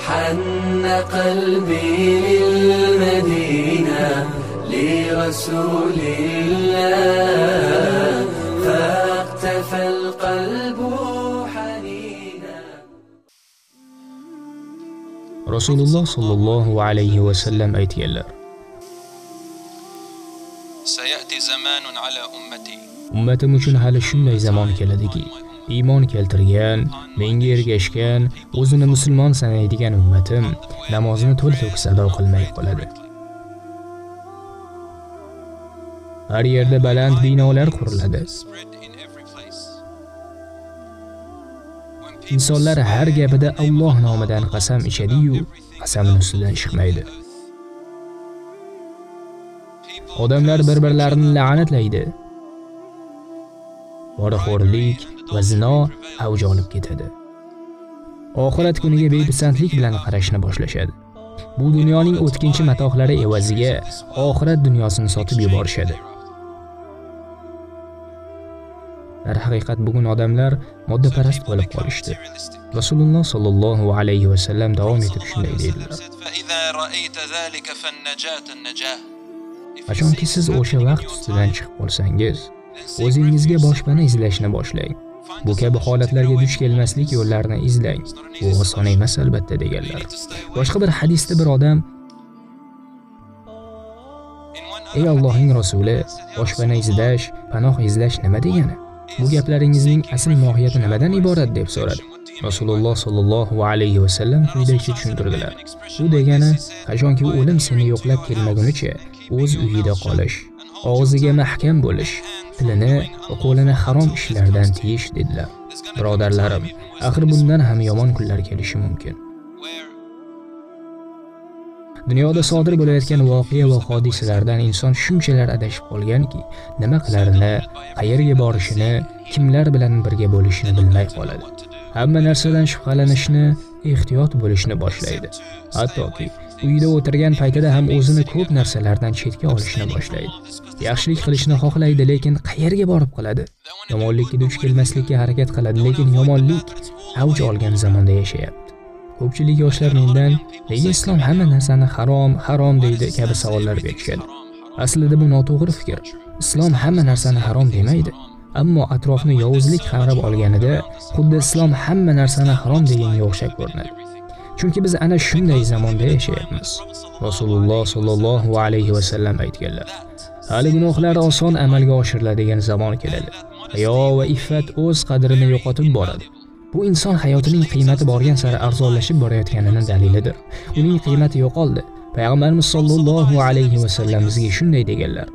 حن قلبي للمدينة لرسول الله فاقتفى القلب حنينا. Rasululloh sollallohu alayhi va sallam aytganlar: سيأتي زمان على أمتي. Ummatim uchun hali shunday zamon keladiki, iymon keltirgan, menga ergashgan, o'zini musulmon sanaydigan ummatim namozni to'la-to'kis ado qilmay qoladi. Har yerda baland binolar quriladi. Insonlar har gapida Alloh nomidan qasam ichadi-yu, qasamini ustidan chiqmaydi. Odamlar bir-birlarini la'natlaydi. Poraxo'rlik va zino avj olib ketadi. Oxirat kuniga bepisandlik bilan qarashni boshlashadi. Bu dunyoning o'tkinchi matohlari evaziga oxirat dunyosini sotib yuborishadi. Darhaqiqat bugun odamlar moddaparast bo'lib qolishdi. Rasululloh sollallohu alayhi va sallam davom etib shunday dedilar: Qachonki siz o'sha vaqt ustidan chiqib qolsangiz, o'zingizga boshpana izlashni boshlang. Bu kabi holatlarga duch kelmaslik yo'llarini izlang. Bu oson emas albatta, deganlar. Boshqa bir hadisda bir odam: "Ey Allohning rasuli, boshpana izlash, panoh izlash nima degani? Bu gaplaringizning asl mohiyati nimadan iborat?" deb so'radi. Rasululloh sollallohu alayhi va sallam quyidagicha tushuntirdilar. Bu degani, qachonki o'lim seni yo'qlab kelmagunicha o'z uyida qolish, og'ziga mahkam bo'lish, tilini va qo'lini harom ishlardan tiyish, dedilar. Birodarlarim, axir bundan ham yomon kunlar kelishi mumkin. Dunyoda sodir bo'layotgan voqea va hodisalardan inson shunchalar adashib qolganki, nima qilarini, qayerga borishini, kimlar bilan birga bo'lishini bilmay qoladi. Hamma narsadan shubhalanishni, ehtiyot bo'lishni boshlaydi. Hattoki uyda o'tirgan paytida ham o'zini ko'p narsalardan chetga olishni boshlaydi. Yaxshilik qilishni xohlaydi, lekin qayerga borib qiladi? Yomonlikka duch kelmaslikka harakat qiladi, lekin yomonlik avj olgan zamonda yashayapti. Ko'pchilik yoshlar mendan nega islom hamma narsani harom, harom deydi kabi savollar berishadi. Aslida bu noto'g'ri fikr. Islom hamma narsani harom demaydi. Ammo atrofni yovuzlik qamrab olganida xuddi islom hamma narsani harom deganga o'xshab ko'rinadi. Chunki biz ana shunday zamonda yashayapmiz. Rasululloh sollallohu alayhi va sallam aytganlar: "Hali gunohlar oson amalga oshiriladigan zamon keladi. Hayo va iffat o'z qadrini yo'qotib boradi." Bu inson hayotining qiymati borgan sari arzonlashib borayotganining dalilidir. Uning qiymati yo'qoldi. Payg'ambarimiz sollallohu alayhi va sallam bizga shunday deganlar: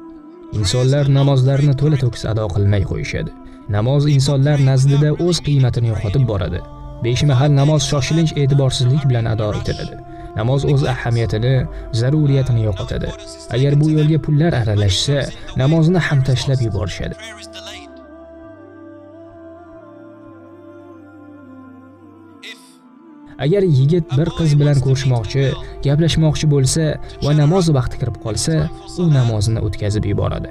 "Insonlar namozlarini to'la-to'kis ado qilmay qo'yishadi. Namoz insonlar nazdida o'z qiymatini yo'qotib boradi. 5 mahal namoz shoshilinch e'tiborsizlik bilan ado etiladi. Namoz o'z ahamiyatini, zaruriyatini yo'qotadi. Agar bu yo'lga pullar aralashsa, namozni ham tashlab yuborishadi." Agar yigit bir qiz bilan ko'rishmoqchi, gaplashmoqchi bo'lsa va namoz vaqti kirib qolsa, u namozini o'tkazib yuboradi.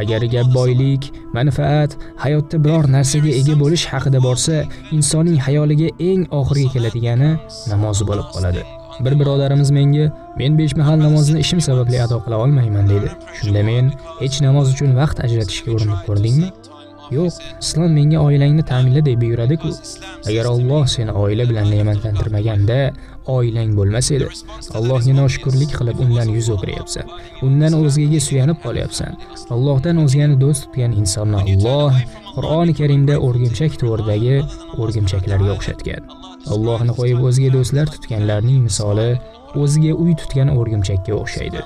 Agar gap boylik, manfaat, hayotda biror narsaga ega bo'lish haqida borsa, insonning hayoliga eng oxirgi keladigani namoz bo'lib qoladi. Bir birodarimiz menga: "Men 5 mahal namozni ishim sababli ado qila olmayman" dedi. Shunda men: "Hech namoz uchun vaqt ajratishga urinib ko'rdingmi?" "Yo'q, islom menga oilangni ta'minla deb buyuradi-ku. Agar Alloh seni oila bilan ne'matlantirmaganda, oilang bo'lmas edi. Allohga noshukrlik qilib undan yuz o'giryapsan. Undan o'zgaga suyanib qolyapsan. Allohdan o'zgani do'st tutgan insonni Alloh Qur'oni Karimda o'rgimchak to'ridagi o'rgimchaklarga o'xshatgan. Allohni qo'yib o'zga do'stlar tutganlarning misoli o'ziga uy tutgan o'rgimchakka o'xshaydi.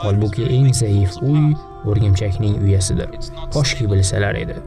Holbuki eng zaif uy o'rgimchakning uyasidir. Koshki bilsalar edi.